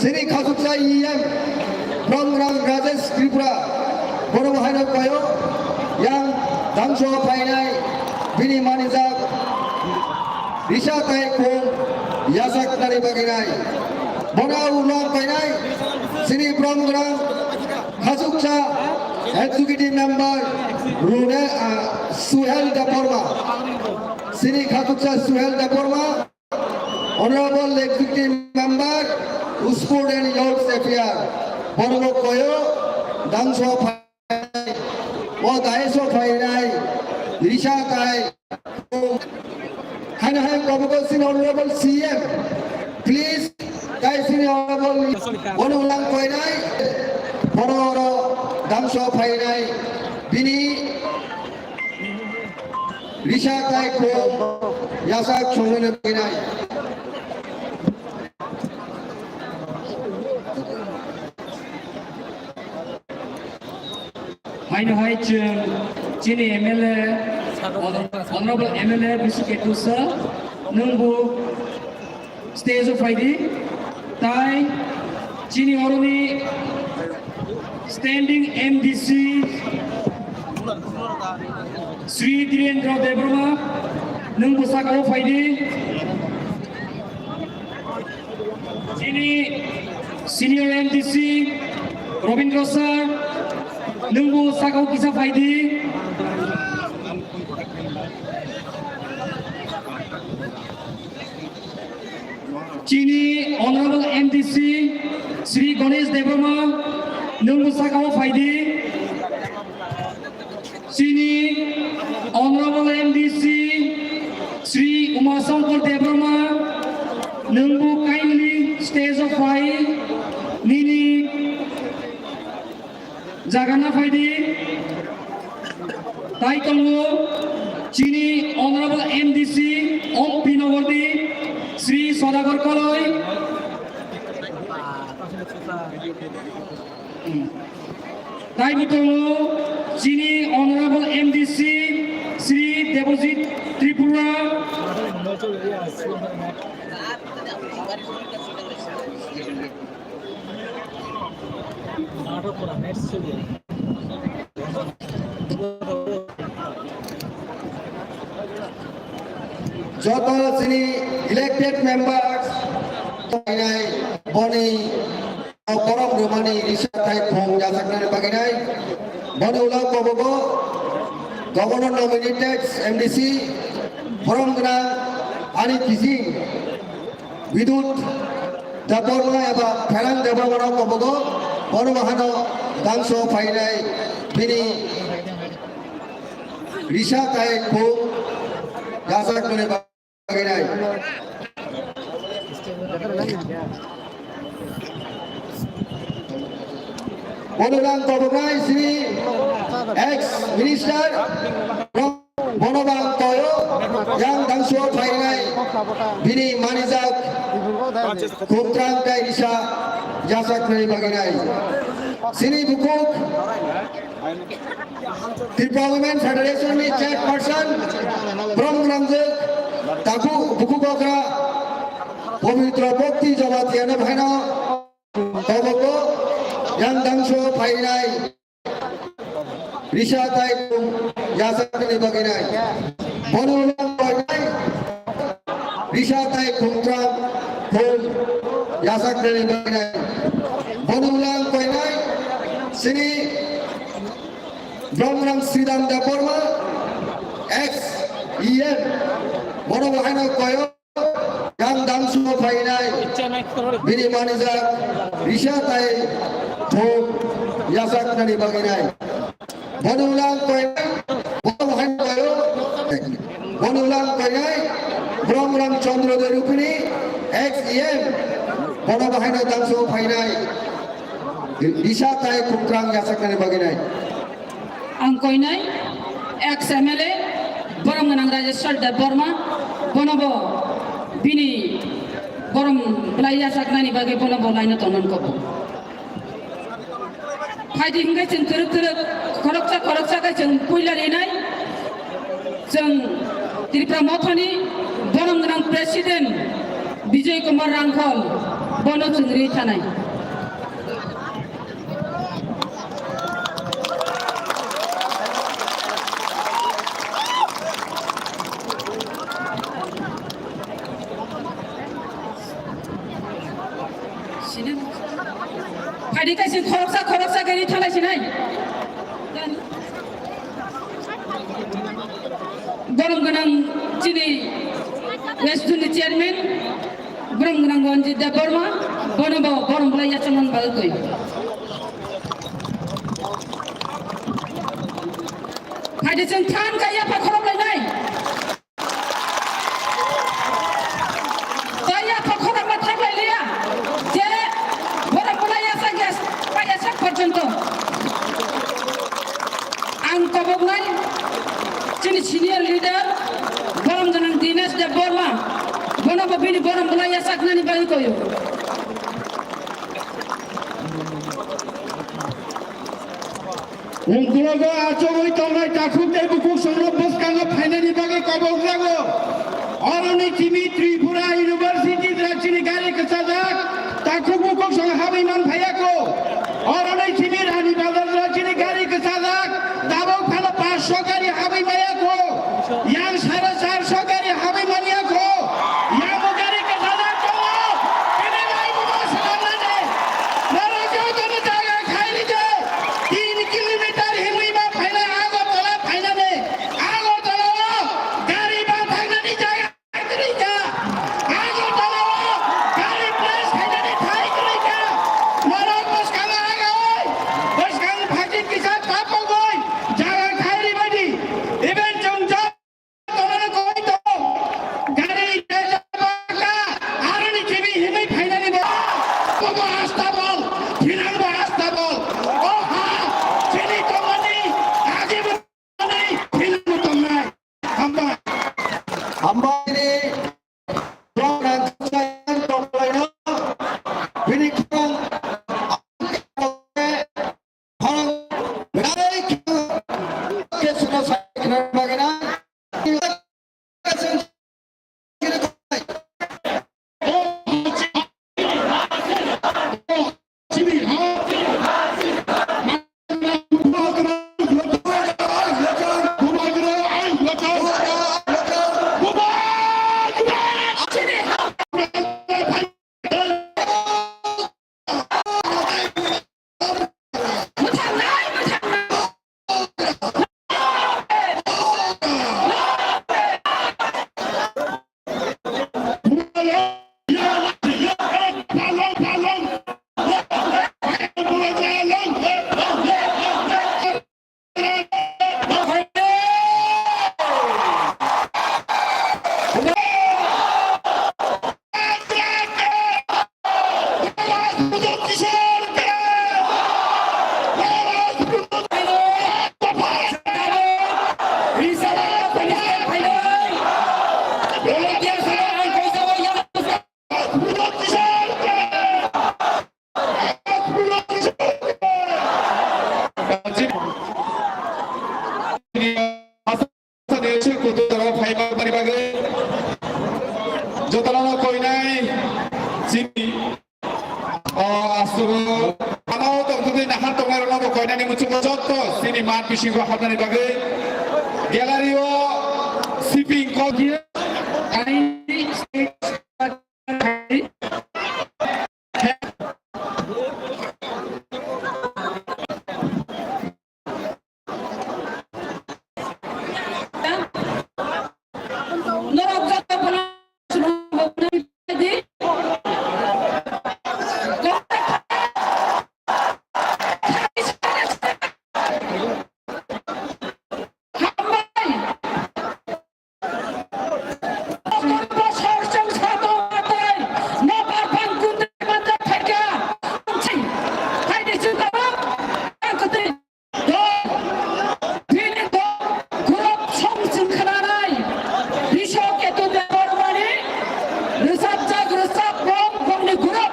chini khasuksa E M Brongrang Rajesh Tripura, bono haino koyo yang dangsuo phainai bini manijak risa tai khum yachak nani bagwi nai. Bono ulang painai chini Brongrang khasuksa Executive Member Rune, ah, Suhel Debbarma. Chini khasuksa Suhel Debbarma, Honorable Executive Member, Sport and Youth Affairs. Borok koyo dangsuo phainai, o daiso phainai risa tai. Haino hai kobogo chini Honorable C M. Please, tai chini Honorable bono lang painai. Bono oro dangsuo phainai. Bini risa tai khum yachak songmani painai. Haino hai chwng chini M L A, Honorable M L A Bisu Ketusa, nwngbo stage o phaidi, tai chini oroni standing M D C Sri Dhirendra Debbarma, nwngbo sakao phaidi. Chini senior M D C Robindra sir, nwngbo sakao kisa phaidi. Chini Honorable M D C Sri Ganesh Debbarma, nwngbo sakao phaidi. Chini Honorable M D C Sri Uma Shankar Debbarma, nwngbo kindly stage o phai nini jagana phaidi. Tai tongo chini Honorable M D C Ompi Nogor ni Sri Sodagar Koloi. Tai bo tongo chini Honorable M D C Sri Debojit Tripura. Joto chini elected members, boni borom rwmani risa thai khum yachaknani bagwi nai. Boni ulo kobogo Governor nominated M D C borom gwnang ani kijing Bidut Debbarma eba Pherang Debbarma rok kobogo bono bahano dangso phainai bini risa thai khum yachaknani bagwi nai. Bono rang kobognai sini ex minister Bono bang koyo yang dangso phainai bini manijak Kumtrang tei Risa yachaknani bagwi nai. Sini bukuk Tripura Women Federation ni chairperson, brom gwnangjak, taku bukuk okra, Pabitra Bhakti Jamatia no bhaino, tobogo yang dangso phainai, Risa tai khum yachaknani bagwi nai. Boni ulang koinai, Risa tai Kumtrang khum yachaknani bagwi nai. Boni ulang koinai, sini Bromrang Sridham Debbarma, ex E M, bono bo haino koyo, yang dangso phainai, bini manijak, Risa tai khum yachaknani bagwi nai. Boni ulang koinai, bono bo haino koyo, boni ulang koinai, Bromrang Chandra Debbarma, ex E M, bono bo haino dangso phainai, Risa tai Kumtrang yachaknani bagwi nai. Ang koinai, ex M L A, borom gwnang Rajeshwar Debbarma, bono bo bini borom bwlai yachaknani bagwi bono bo laino tongmani kok. Phaidi hwnkhe chwng twrwk twrwk, khoroksa khoroksa khe chwng puila rinai. Chwng Tripura Mothani borom gwnang President Bijoy Kumar Rangkhol, bono chwng ri thanai. Phaidi kaisa khoroksa khoroksa gari thalai sinai. Borom gwnang chini West Zone ni chairman, borom gwnang Ranjit Debbarma, bono bo borom bwlai yachakmani bagwi koi. Phaidi chwng than kha yapha khorok lainai. Tei yapha khorok ma thak lai liya. Je borom bwlai yachak ya, pa yachak porjonto. Ang koboknai chini senior leader, borom gwnang Dinesh Debbarma, bono bo bini borom bwlai yachaknani bagwi koyo. Ungkologo achugwi tongnai takhuk tei bukhuk songno bwskango phainani bagwi kobok jago. Oroni simi Tripura University jora chini gari kwchajak, takhuk bukhuk song habwi man phaiya kho. Oroni simi Rani Bazar jora chini gari kwchajak, tabuk phano paanch sho gari habwi maya kho. Yang sare char sho gari habwi manya kho. Yang bo gari kwchajak tongo. Tini nai bo ma salamnani. Norok jotono jaga khai ridi. Tin kilometer himwi ma phainai Agartala phainani. Agartala o gari ba thangnani jaga. Agartala o gari place khainani thai kwrwi kha. Tongtwtwi nahar tongnairokno bo koinani muchungo jotto chini mat bisingo habnani bagwi gallery-o siping kok. Rwchapjak rwchap rok bongni gurap.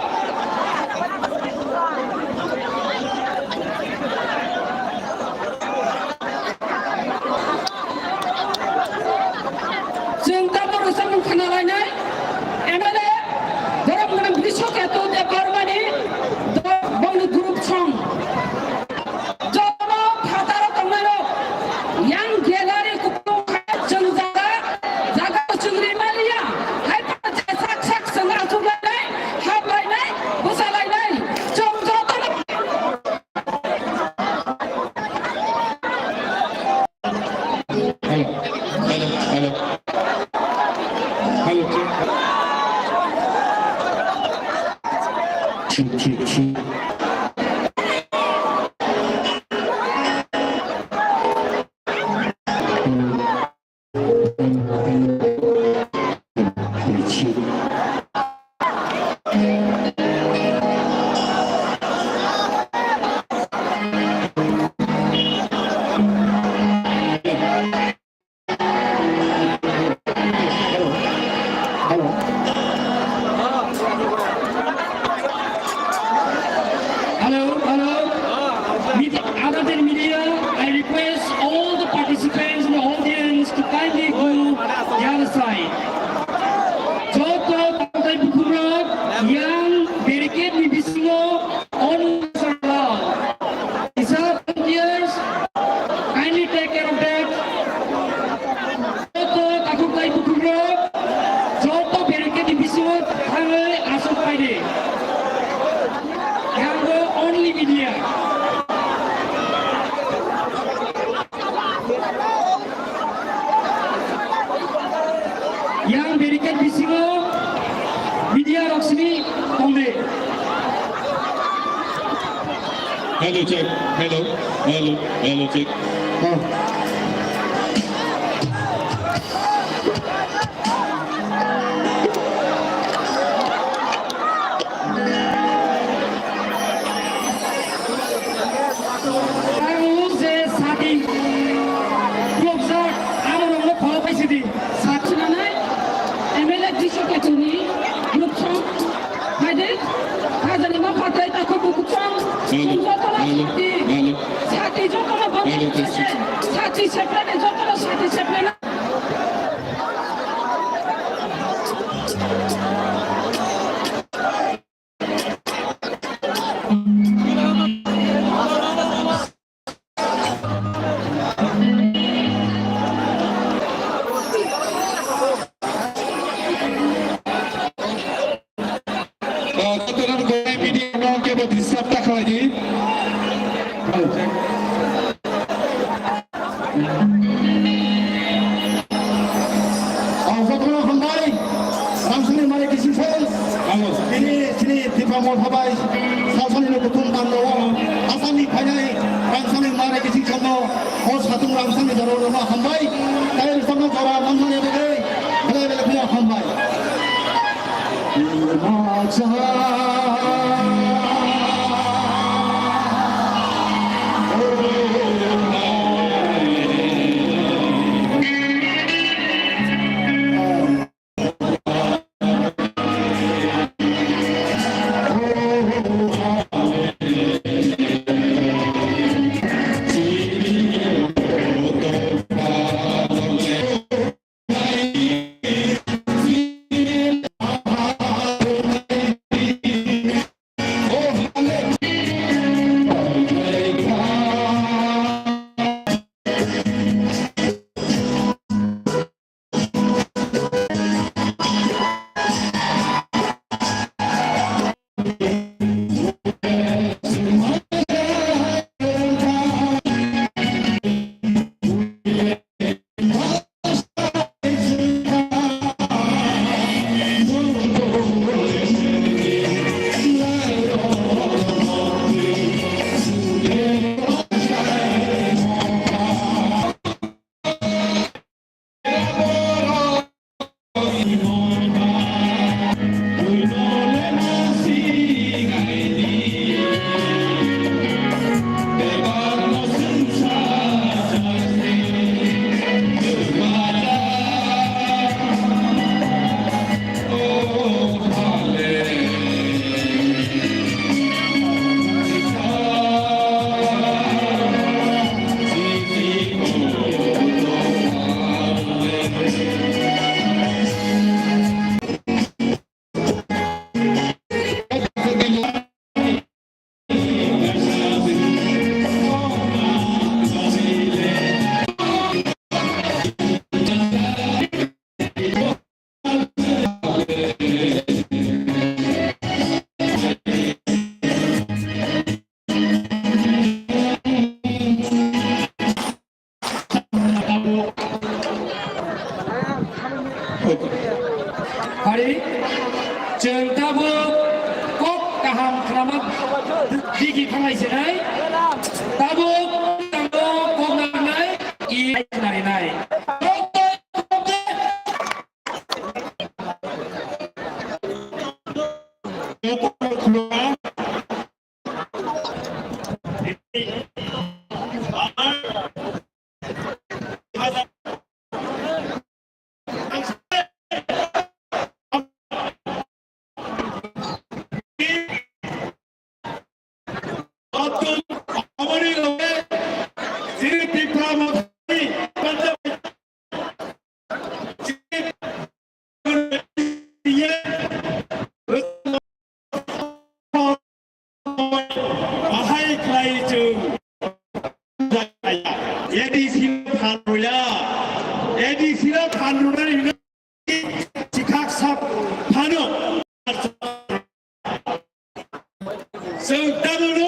Chwng tabuk rwchapmung khna lainai, M L A borok mwnang Brishoketu Debbarmani bongni group song. Jotono phataro tongnairok, yang gallery kupulung kha chwng jaga, jaga chwng rimaliya, hai sak sak chwng achuk lainai, hap lainai, bwsa lainai, chwng jotono. Hello, hello, hello. Hello, check. Check, check, check. Hello, hello. Media, other than media, I request all the participants in the audience to kindly go the other side. Joto takhuk tei bukhukrok yang barricade ni bisingo on. Isa volunteers, kindly take care of that. Joto takhuk tei bukhukrok, joto barricade ni bisingo thangwi aswk phaidi. Yango only media. Yang barricade bisingo media rok simi tongdi. Hello, check. Hello, hello, hello, check. Oh. Ang je sati khulokjak, amo rokno follow pai sidi. Sati nanai, M L A Brishoketu ni group song, haide, hajani ma phatai takhuk bukhuk song, hello, jotono hello, sati, hello. Sati jotono bhagwan hello, sati, sati seplene, jotono sati seplene. Jotono media no kebo disturb ta khlai di. Jotono hambai, Ramsani Mare Kising Song. Tini, tini Tipra Motha bai, Salsani no kutung tang no, Asami phainai, Ramsani Mare Kising Song no, o satung Ramsani daro no hambai, tai Ramsani jora manmani bagwi, belai belai khuya hambai. ki thangai sinai. Tabuk tango kok nangnai, i narinai. Bahai khlai chwng A D C no phan rwya, A D C no phan rwnani hwnwi chikhak sap phano. Chwng tabuk